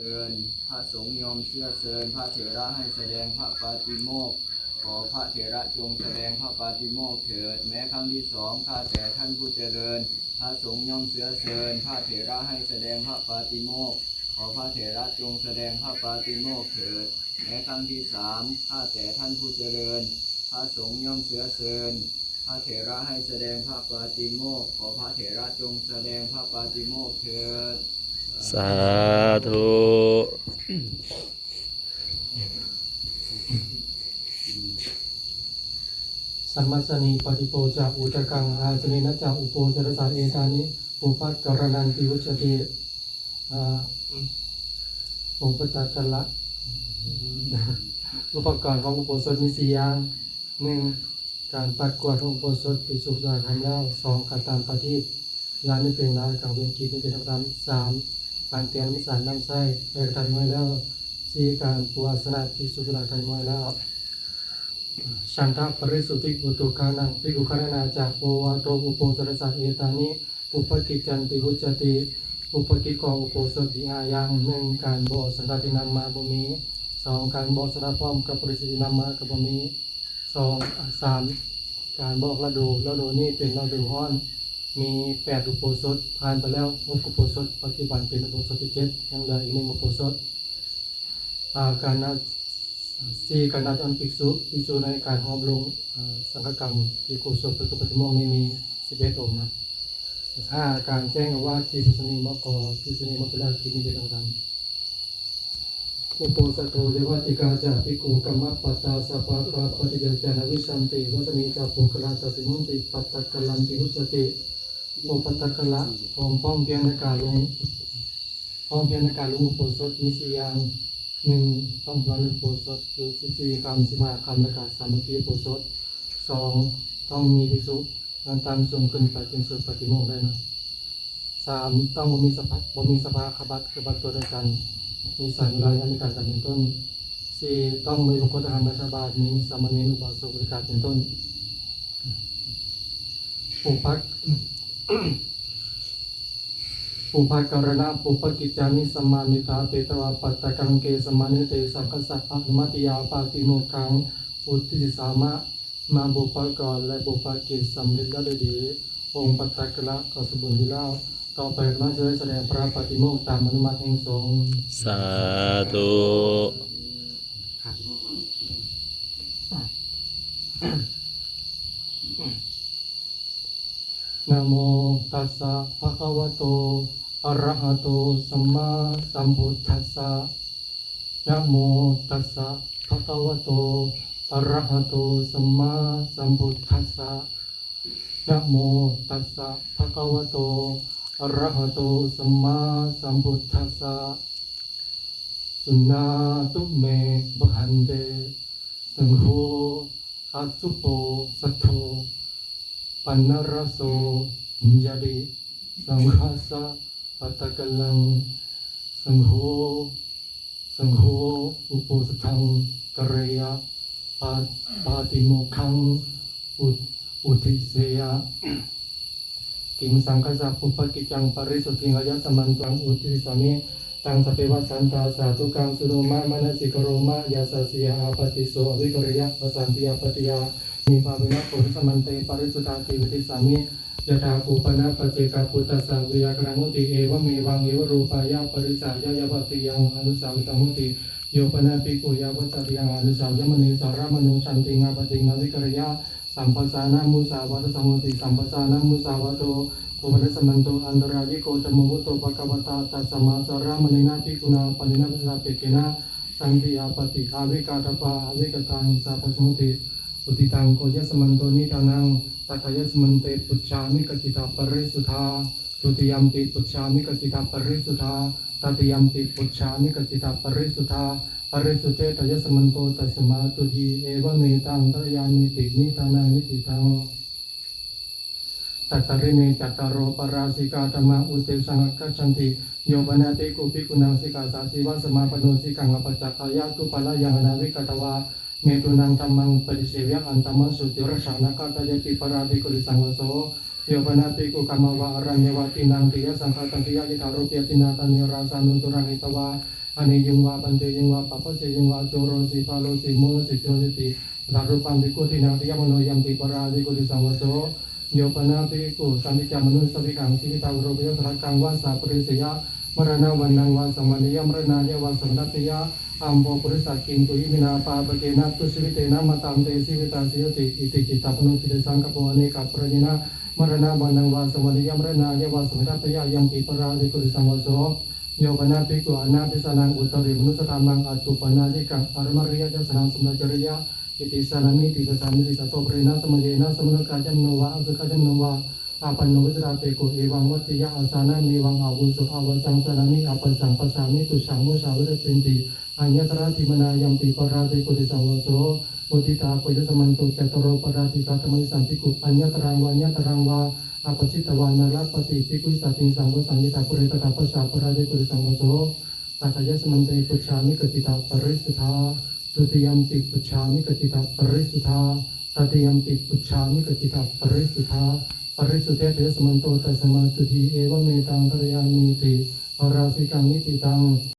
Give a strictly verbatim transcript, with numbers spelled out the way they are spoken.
เชิญ พระสงฆ์ยอมเชื้อเชิญ พระเถระให้แสดงพระปาติโมกข์ ขอพระเถระจงแสดงพระปาติโมกข์เถิด แม้ครั้งที่สอง ข้าแต่ท่านผู้เจริญ พระสงฆ์ย่อมเชื้อเชิญ พระเถระให้แสดงพระปาติโมกข์ ขอพระเถระจงแสดงพระปาติโมกข์เถิด แม้ครั้งที่สาม ข้าแต่ท่านผู้เจริญ พระสงฆ์ย่อมเชื้อเชิญ พระเถระให้แสดงพระปาติโมกข์ ขอพระเถระจงแสดงพระปาติโมกข์เถิด Sādhu. Sammasāni paṭipo ca udakaṃ āsanena ca upocarassa etāni pubbakāranāni vuccati. อ่า องค์ปัตตกละ อุปกรณ์ของอุโบสถมีสี่อย่าง หนึ่ง การปัดกวาดของอุโบสถภิกษุสงฆ์ทำแล้ว สอง การตำประทีป เวลานี้เป็นเวลากลางเวร กิจนี้เป็นธรรมดา สาม การเตรียมน้ำฉันน้ำใช้ และกระทำไว้แล้ว สี่ การปูอาสนะภิกษุสงฆ์ทำไว้แล้ว Canda parisuddhi udukānaṃ bhikkhūnaṃ ca ovādo upocarassa etāni pubbakiccanti vuccati. อุปกิจของอุโบสถมีห้าอย่าง หนึ่ง การบอกสันดานที่นำมาบ่มี สอง การบอกสันดานพร้อมกับปริสุทธิ์ที่นำมาก็บ่มี สอง สาม การบอกฤดู ฤดูนี้เป็นฤดูร้อน มีแปดอุโบสถ ผ่านไปแล้วหกอุโบสถ ปัจจุบันเป็นอุโบสถที่เจ็ด ยังเหลืออีกหนึ่งอุโบสถ อ่า การนับ สี่ การนับจำนวนภิกษุ ภิกษุในการหอมลง อ่า สังฆกรรม ภิกขุสงฆ์ ภิกขุปาติโมกข์นี้มีสิบเอ็ดองค์นะ ห้า การแจ้งอาวาสภิกษุณี มก ภิกษุณี มก เป็นราชกิจนี้เป็นธรรมดา Uposatho yāvatikā ca bhikkhū kammapattā sabbakāpaṭiyā ca na vissanti vāsanī ca puggalā tasmiṃ pattakallaṃ vuccati. อุปัตตกละ พร้อมเพียงในการลง พร้อมเพียงในการลงอุโบสถมีสี่อย่าง หนึ่ง ต้องบวชอุโบสถคือสิบสี่ค่ำ สิบห้าค่ำ และก็สามัคคีอุโบสถ สอง ต้องมีภิกษุ นั้นตั้งสูงขึ้นไปเป็นสุปฏิโมกข์ได้นะ สาม ต้องบ่มีสภาบ่มีสภาคบัตรคือบัตรตัวเดียวกัน มีสังฆราชานิการกันเป็นต้น สี่ ต้องมีบุคคลทหารรัฐบาล มีสามเณรอุบาสกอุบาสิกาเป็นต้น อุปัก Upakāraṇapubbakicchāni samānitā petvā pattakaṃ kesamaṇi te saṅghassa anumatiyā pātimokkhaṃ uddisāma. มาบุปกรณ์และบุปกิจสำเร็จแล้วด้วยดี องค์ปัตตกละก็สมบูรณ์ดีแล้ว ต่อไปเราจะได้แสดงพระปาติโมกข์ตามอนุมัติแห่งสงฆ์ Sādhu. Namo tassa bhagavato arahato sammāsambuddhassa. Namo tassa bhagavato arahato sammāsambuddhassa. Namo tassa bhagavato arahato sammāsambuddhassa. Suṇātu me bhante. Saṅgho asupo saddho paṇṇaraso yadi saṅghassa pattakallaṃ saṅgho saṅgho uposatham kareyya pā- pātimokkhaṃ ud- uddiseyya. Kiṃ saṅghassa pubbakiccaṃ parisuddhiṃ āyasmanto uddisāmi taṃ sabbeva santā sādhukaṃ suṇoma manasikaroma yassāsīha āpatti so avikareyya vasanti āpattiyā nibhāvena purisāmante parisuddhāti uddisāmi. Yathā pubbaṇṇapaccekabuddhassa veyyākaraṇaṃ hoti evameva evarūpāya parisāya yāvatatiyaṃ ānusāvitaṃ hoti yo pana bhikkhu yāvatatiyaṃ ānusāviyamāne sāramaṇo santiṃ āpattiṃ avikareyya samphassānamusāvādo saṅgho hoti samphassānamusāvādo. Ko pana āyasmanto antarāyiko dhammo mutto bhagavatā tasmā sāramaṇena bhikkhunā pāṇinā pasāsā pekkheṇa santi āpatti avikkātabbā avikkatā hissa phāsung hoti. Uddiṭṭhaṃ kho āyasmanto niṭṭhānaṃ tathāyasmante pucchāmi kaccittha parisuddhā dutiyampi pucchāmi kaccittha parisuddhā tatiyampi pucchāmi kaccittha parisuddhā parisuddhetha āyasmanto tasmā tuddhi evametaṃ dārayāmīti niṭṭhānaṃ niṭṭhiṭṭhaṃ. Tattāri me cattāro pārāsikā dhammā uttesaṃ āgacchanti yo pana bhikkhu bhikkhunāṃ sikkhāsājīvasamāpanno sikkhāṃ apacchakāya dupālāyaṃ anavikatvā metunaṃ dhammaṃ paṭiseveyya antaṃ āsu tiratthānāgatayāti pārādhiko dissaṃ āso Yo pana bhikkhu gāmā vā araññā vā, tiṇṇaṃ tiyasaṅkhātaṃ tiyāyatā rūpe, adinnā taṇhirāsā, na tusaraṃ etavā, aniyyuṃ vā pañcayuṃ vā pāpajayuṃ vā, corosi bālosi mohesi josīti. Tathārūpaṃ bhikkhu dinnā diyamāno, yampi pārādi koti saṃvaso. Yo pana bhikkhu santi ca manussaviharaṃ, jīvitā vā rūpayasaṃ, rāgaṃ vā sā parideyyā, maraṇavaṇṇaṃ vā saṃvareyyā, maraṇāya vā saṃvatteyya, amho purisa, kinntu iminā pāpakena dujjīvitena matante jīvitā seyyathīti. Iti cittaṃ pano cittasaṅkappo anekaparinayena maraṇavaṇṇaṃ vā saṃvareyyā, maraṇāya vā saṃvatteyya, yampi pārādi koti saṃvaso. Yo pana bhikkhu anābhisānaṃ uttarimanussādhammaṃ attūpanāyikaṃ āramariyañca sanaṃ samudācareyya, iti jānāmīti dasāmīti. Tato pariṇasamayena samanukayyamāno vā asūkayyamāno vā āpanno vā, issarā bhikkhu evaṃ vadeyya: Ajānāmevaṃ āvuso, avaccaṃ jānāmi, apaccaṃ passāmi, tucchaṃ musā virajjenti, aññatra diṭṭhimanā, yampi pārādi koti saṃvaso. Uddiṭṭhā kho ye samanto cattāro pārājikā, dhammasesa bhikkhu aññatarā vā aññatarā vā appajjitvā na labhati bhikkhu sotthīṃ saṃvasaṃ, yathā pūre tathā passā, pārādi koti saṃvaso. Tatiyampi pacchāmi, kaccittha parisuddhā. Dutiyampi pacchāmi, kaccittha parisuddhā. Tatiyampi pacchāmi, kaccittha parisuddhā. Parisuddhetha ye samanto, tasmā dutiyampi evametaṃ dhārayāmīti. Pārājikaṃ niṭṭhitaṃ.